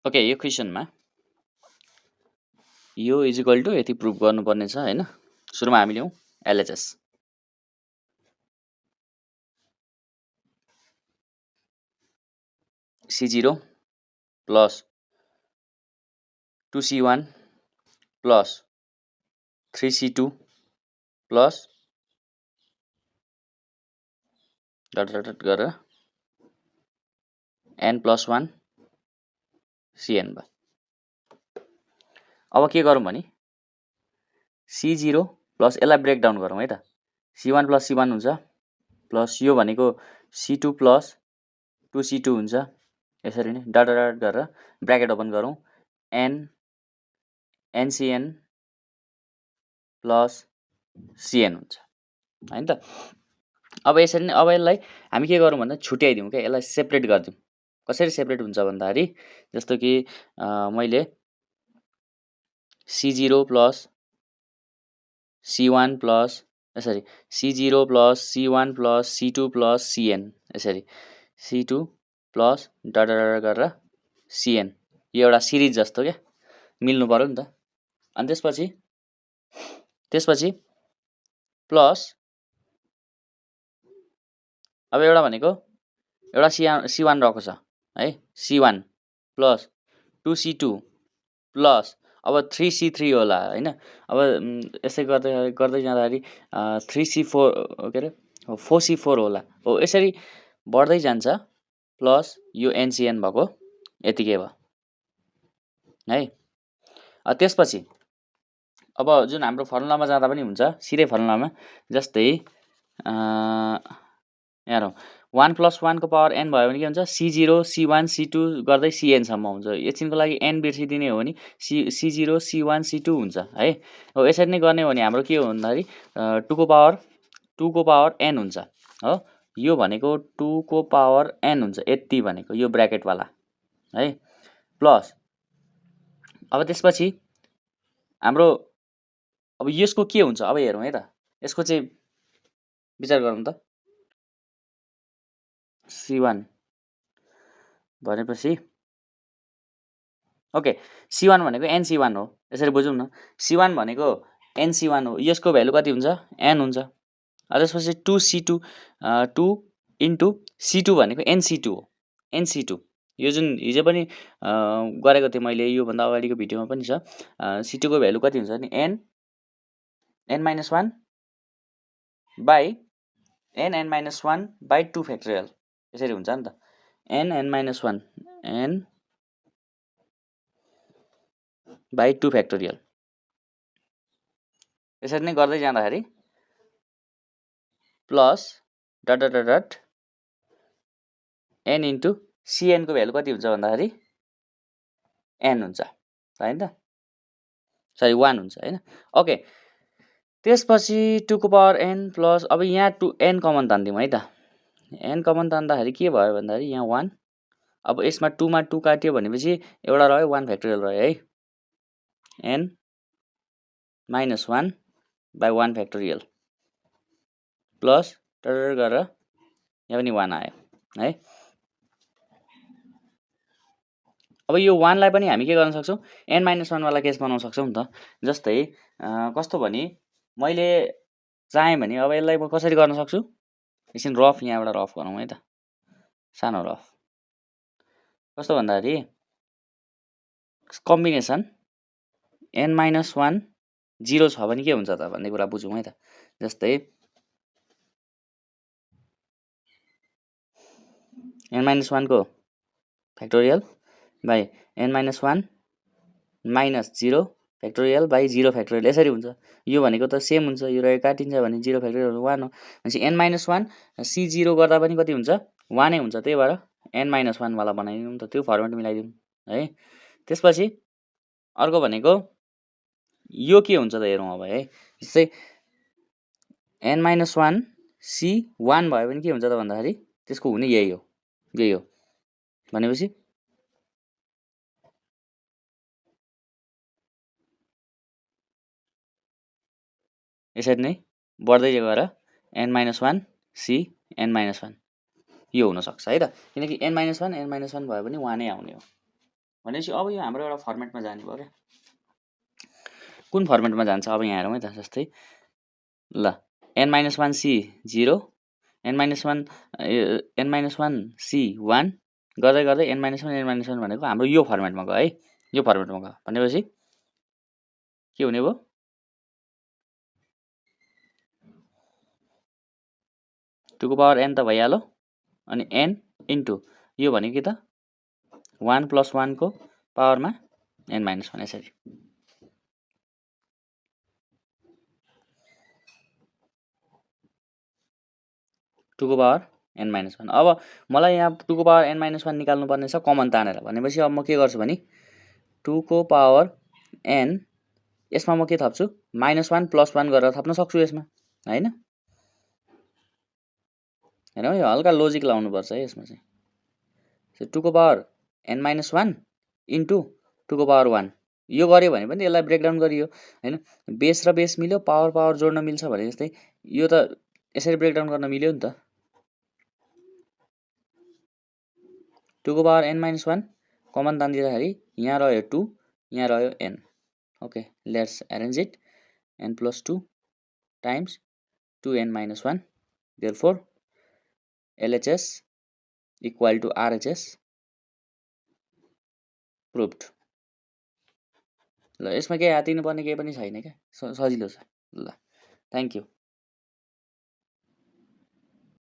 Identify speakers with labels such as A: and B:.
A: Okay, यो क्वेसनमा यो is equal to यति प्रुभ गर्नुपर्ने छ हैन। सुरुमा हामी लियौँ LHS. C0 plus 2C1 plus 3C2 plus dot dot dot गरेर n प्लस 1 Cn भयो। अब के गरौँ भने C0 प्लस यसलाई ब्रेक डाउन गरौँ है त। C1 प्लस C1 हुन्छ प्लस यो भनेको C2 प्लस 2C2 हुन्छ। यसरी नै डट डट डट गरेर ब्र्याकेट ओपन गरौँ NCN प्लस Cn हुन्छ हैन त। अब यसरी नै अब यसलाई हामी के गरौँ भन्दा छुट्याइदिउँ क्या, यसलाई सेपरेट गरिदिउँ। कसरी सेपरेट हुन्छ भन्दाखेरि जस्तो कि मैले C0 प्लस C1 प्लस यसरी C0 plus C1 plus C2 plus Cn यसरी C2 प्लस डट डट गरेर Cn यो एउटा सिरिज जस्तो क्या, मिल्नु पर्यो नि त। अनि त्यसपछि प्लस अब एउटा भनेको एउटा C1 रहेको छ है, C1 प्लस 2C2 प्लस अब 3C3 होला हैन। अब यसै गर्दै जाँदाखेरि 3C4 के अरे 4C4 होला हो, यसरी बढ्दै जान्छ प्लस यो NCN भएको यतिकै भयो है। त्यसपछि अब जुन हाम्रो फर्मुलामा जाँदा पनि हुन्छ सिधै फर्मुलामा, जस्तै यहाँ रौँ 1 प्लस 1 को पावर n भयो भने के हुन्छ C0 C1 C2 गर्दै Cn सम्म हुन्छ। एकछिनको लागि n बिर्सिदिने हो भने C0 C1 C2 हुन्छ है। हो यसरी नै गर्ने हो भने हाम्रो के हो भन्दाखेरि 2 को पावर n हुन्छ हो। यो भनेको 2 को पावर n हुन्छ यति भनेको यो ब्र्याकेटवाला है। प्लस अब त्यसपछि हाम्रो अब यसको के हुन्छ अब हेरौँ है त। यसको चाहिँ विचार गरौँ त। C1 भनेपछि ओके C1 भनेको NC1 हो, यसरी बुझौँ न। C1 भनेको NC1 हो, यसको भ्यालु कति हुन्छ n हुन्छ। त्यसपछि 2C2 2 इन्टु C2 भनेको NC2 हो, NC2 यो जुन हिजो पनि गरेको थिएँ मैले, योभन्दा अगाडिको भिडियोमा पनि छ। C2 को भ्यालु कति हुन्छ भने n-1 by n-1 by 2 factorial यसरी हुन्छ नि त। n-1 n बाई 2 फ्याक्टोरियल यसरी नै गर्दै जाँदाखेरि plus dot dot dot n into Cn को भ्यालु कति हुन्छ भन्दाखेरि n हुन्छ हैन त, सरी 1 हुन्छ हैन। ओके त्यसपछि 2 को पावर n प्लस अब यहाँ 2 n कमन तान्दिउँ है त। n कमन तान्दाखेरि के भयो भन्दाखेरि यहाँ 1, अब यसमा 2 मा 2 काट्यो भनेपछि एउटा रह्यो 1 फ्याक्टोरियल रह्यो है। n-1 by 1 factorial plus dot गरेर यहाँ पनि 1 आयो है। अब यो 1 लाई पनि हामी के गर्न सक्छौँ n-1 वाला केस बनाउन सक्छौँ नि त। जस्तै कस्तो भने मैले चाहेँ भने अब यसलाई म कसरी गर्न सक्छु, एकछिन रफ यहाँबाट रफ गरौँ है त, सानो रफ। कस्तो भन्दाखेरि कम्बिनेसन n-1 0 छ भने के हुन्छ त भन्ने कुरा बुझौँ है त। जस्तै n-1 को factorial by n-1 minus 0 factorial by 0 factorial यसरी हुन्छ। यो भनेको त सेम हुन्छ, यो रहेको काटिन्छ भने 0 फ्याक्टोरियल 1 हो। भनेपछि n-1 C0 गर्दा पनि कति हुन्छ 1 नै हुन्छ, त्यही भएर n-1 वाला बनाइदिउँ त, त्यो फर्मेट मिलाइदिउँ है। त्यसपछि अर्को भनेको यो के हुन्छ त हेरौँ अब है। जस्तै n-1 C1 भयो भने के हुन्छ त भन्दाखेरि त्यसको हुने यही हो भनेपछि यसरी नै बढ्दै गएर n-1 C n-1 यो हुन सक्छ है त। किनकि n-1 भयो भने 1 नै आउने हो। भनेपछि अब यो हाम्रो एउटा फर्मेटमा जाने भयो क्या। कुन फर्मेटमा जान्छ अब यहाँ हेरौँ है त। जस्तै ल n-1 c 0 n-1 c 1 गर्दै गर्दै n-1 भनेको हाम्रो यो फर्मेटमा गयो है। यो फर्मेटमा गयो भनेपछि के हुने भयो, 2 को पावर n त भइहाल्यो अनि n इन्टु यो भनेको के त 1 + 1 को पावरमा n-1 यसरी। टू को पावर n-1। अब मलाई यहाँ 2 को पावर n-1 निकाल्नु पर्ने छ कमन तानेर। भनेपछि अब म के गर्छु भने 2 को पावर n यसमा म के थप्छु -1 + 1 गरेर थप्न सक्छु यसमा हैन। हेरौँ यो हल्का लोजिक लाउनु पर्छ है यसमा चाहिँ। 2 को पावर n-1 इन्टु 2 को पावर 1 यो गर्यो भने पनि यसलाई ब्रेकडाउन गरियो हैन। बेस र बेस मिल्यो, पावर पावर जोड्न मिल्छ भने जस्तै यो त यसरी ब्रेकडाउन गर्न मिल्यो नि त। 2 को पावर n-1 कमन तान्दिँदाखेरि यहाँ रह्यो 2, यहाँ रह्यो n। Okay, let's arrange it. n + 2 times 2n-1 therefore LHS equal to RHS proved। ल यसमा केही हातिनु पर्ने केही पनि छैन क्या, सजिलो छ। ल थ्याङ्क यू।